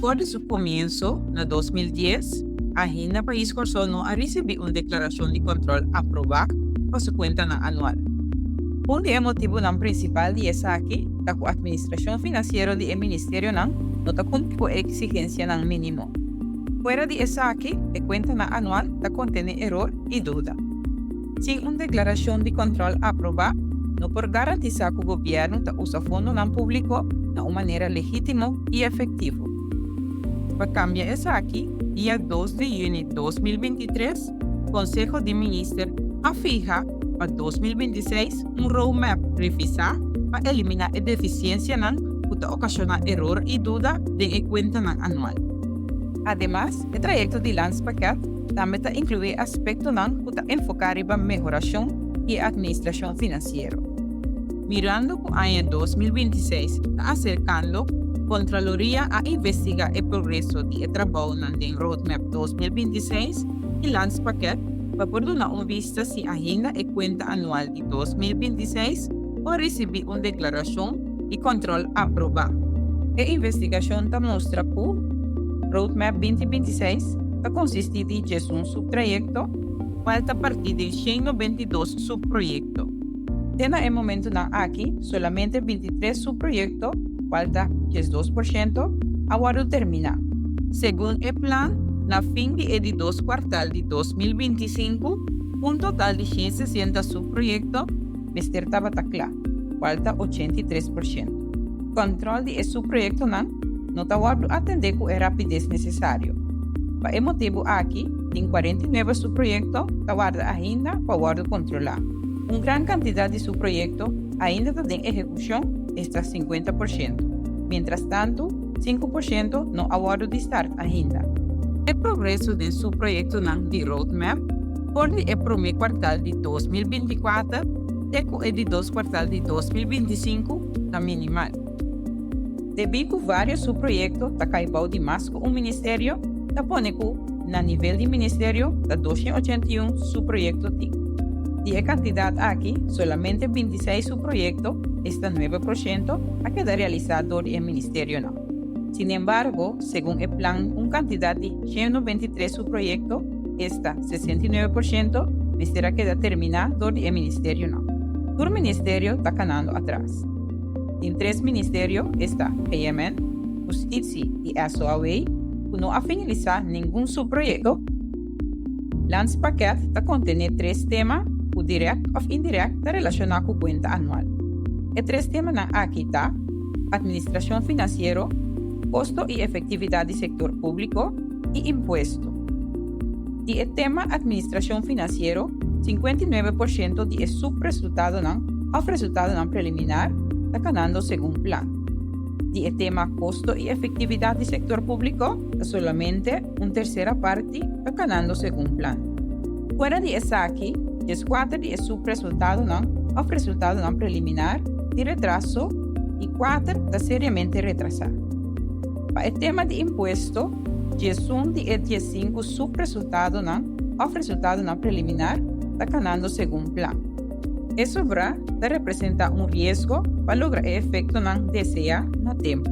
For di su komienso na 2010, ainda pais Kòrsou no a risibí un deklarashon di kòntròl aprobá pa su kuentanan anual. Un di e motibunan prinsipal di esaki ta ku atministrashon finansiero di e ministerionan no ta kumpli ku e eksigensianan mínimo. Fuera di esaki, e kuentanan anual ta kontené eror i duda. Sin un deklarashon di kòntròl aprobá, no por garantisá ku gobièrnu ta usa fondonan públiko na un manera legítimo i efektivo. Pa kambia esaki, dia 2 di yüni 2023, Konseho di Minister a fiha pa 2026 un roadmap revisá pa eliminá e defisiensianan ku ta okashoná eror i duda den e kuentanan anual. Ademas, e trayekto di Landspakket tambe ta inkluí aspektonan ku ta enfoká riba mehorashon di e atministrashon finansiero. Mirando ku aña 2026 ta aserkando, Kontraloria a investigá e progreso di e trabounan den Roadmap 2026 i Landspakket pa por duna un bista si ainda e kuenta anual di 2026 por risibí un deklarashon di kòntròl aprobá. E investigashon ta mustra ku Roadmap 2026 ta konsistí di 11 subtrayekto, kual ta partí den 192 subproyekto. Te na e momentunan aki, solamente 23 subproyekto, kual ta 12%, a wòrdu terminá. Segun e plan, na fin di e di dos kuartal di 2025, un total di 160 subproyekto mester tabata kla, kual ta 83%. Kòntròl di e subproyektonan no ta wòrdu atendé ku e rapides nesesario. Pa e motibu aki, tin 49 subproyekto ta warda ainda pa wòrdu kontrolá. Un gran kantidat di subproyekto ainda ta den ehekushon, esta 50%. Mientras tantu, 5% no a wòrdu di start ainda. E progreso den subproyektonan di Roadmap for di e promé kuartal di 2024 te ku e di dos kuartal di 2025 ta minimal. Debí ku vários subproyekto ta kai bou di mas ku un ministerio, ta pone ku na nivel di ministerio ta 281 subproyekto tin. Di e kantidat aki, solamente 26 subproyekto, esta 9%, a keda realisá dor di e ministerionan. Sinembargo, segun e plan un kantidat di 193 subproyekto, esta 69%, mester a keda terminá dor di e ministerionan. Tur ministerio ta kanando atras. Tin tres ministerio, esta GMN, Hustisia i SOAW, ku no a finalisá ningun subproyekto. Landspakket ta kontené tres tema ku dirèkt òf indirèkt ta relashoná ku kuenta anual. E tres temanan aki ta, atministrashon finansiero, kosto i efektividat di sektor públiko i impuesto. Di e tema atministrashon finansiero, 59% di e subresultadonan òf resultadonan preliminar ta kanando segun plan. Di e tema kosto i efektividat di sektor públiko, ta solamente un tersera parti ta kanando segun plan. Fuera di esaki, 14 di e subresultadonan òf resultadonan preliminar tin retraso i 4 ta seriamente retrasá. Pa e tema di impuesto, 11 di e 15 subresultadonan òf resultadonan preliminar ta kanando segun plan. E sobrá ta representá un riesgo pa logra e efektonan deseá na tempu.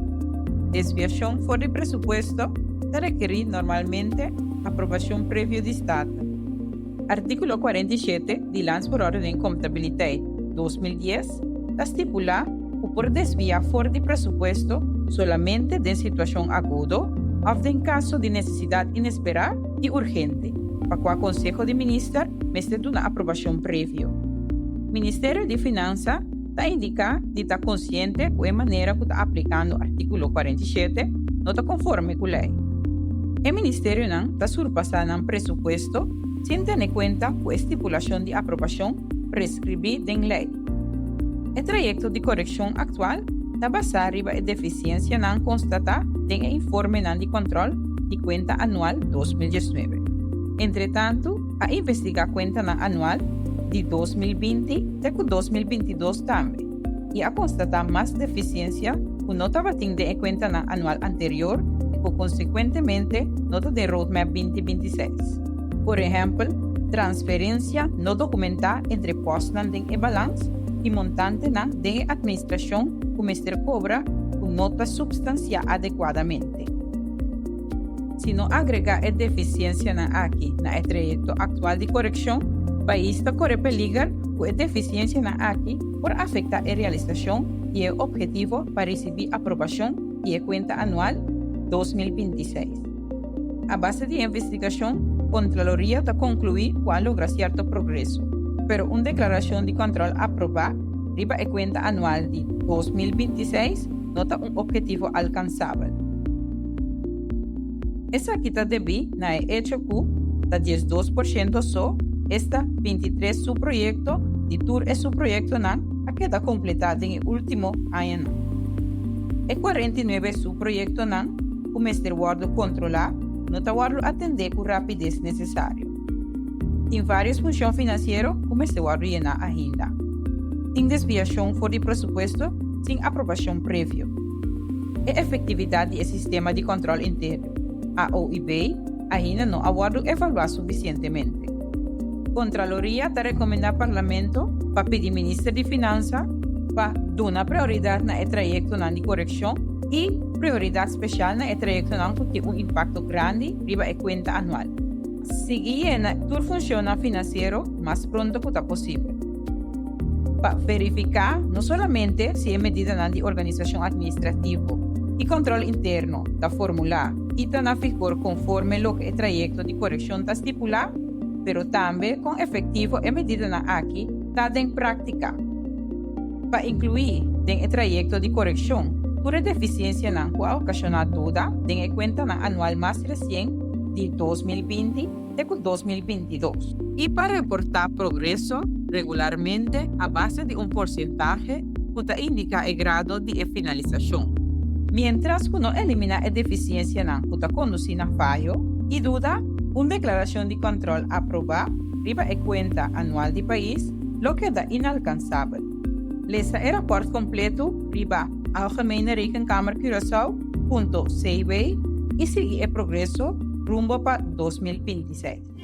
Desviashon for di presupuesto ta rekerí normalmente aprobashon previo di Staten. Artíkulo 47 di Landsverordening Comptabiliteit 2010 ta stipulá ku por desviá for di presupuesto solamente den situashon agudo òf den kaso di nesesidat inesperá i urgente, pa kua Konseho di Minister mester duna aprobashon previo. Ministerio di Finansa ta indiká di ta konsiente ku e manera ku ta aplikando artíkulo 47 no ta konforme ku lei. E ministerionan ta surpasá nan presupuesto sin tene kuenta ku e stipulashon di aprobashon preskribí den lei. E trayekto di korekshon aktual ta basá riba e defisiensianan konstatá den e informenan di kòntròl di kuenta anual 2019. Entretantu, a investigá kuentanan anual di 2020 te ku 2022 tambe i a konstatá mas defisiensia ku no tabatin den e kuentanan anual anterior i ku konsekuentemente no ta den Roadmap 2026. Por ehèmpel, transferensia no dokumentá entre pòstnan den e balans i montantenan den e atministrashon ku mester kobra ku no ta supstansiá adekuadamente. Si no agregá e defisiensianan aki na e trayekto aktual di korekshon, pais ta kore peliger ku e defisiensianan aki por afektá e realisashon di e ophetivo pa risibí aprobashon di e kuenta anual 2026. A base di e investigashon, Kontraloria ta konkluí ku a logra sierto progreso, pero un deklarashon di kòntròl aprobá riba e kuenta anual di 2026 no ta un ophetivo alkansabel. Esaki ta debí na e echo ku ta 12% so, esta 23 subproyekto di tur e subproyektonan a keda kompletá den e último añanan. E 49 subproyektonan ku mester wòrdu kontrolá no ta wòrdu atendé ku rapides nesesario. Tin vários funshon finansiero ku mester wòrdu yená ainda. Tin desviashon for di presupuesto sin aprobashon previo. E efektividat di e sistema di kòntròl interno, AOIB, ainda no a wòrdu evaluá sufisientemente. Kontraloria ta rekomendá Parlamento pa pidi Minister di Finansa pa duna prioridat na e trayektonan di korekshon i prioridat spesial na e trayektonan ku tin un impakto grandi riba e kuenta anual. Sigui yena tur funshonnan finansiero mas pronto ku ta posibel. Pa verifiká no solamente si e medidanan di organisashon atministrativo i kòntròl interno ta formulá i ta na vigor konforme loke e trayekto di korekshon ta stipulá, pero tambe kon efektivo e medidanan aki ta den práktika. Pa inkluí den e trayekto di korekshon tur e defisiensianan ku a okashoná duda den e kuentanan anual mas resien di 2020 te ku 2022. I pa reportá progreso regularmente a base di un porsentahe ku ta indiká e grado di e finalisashon. Miéntras ku no eliminá e defisiensianan ku ta kondusí na fayo i duda, un deklarashon di kòntròl aprobá riba e kuenta anual di pais lo keda inalkansabel. Lesa e rapòrt kompletu riba Algemene Rekenkamer Curaçao punto cw i sigui e progreso rumbo pa 2026.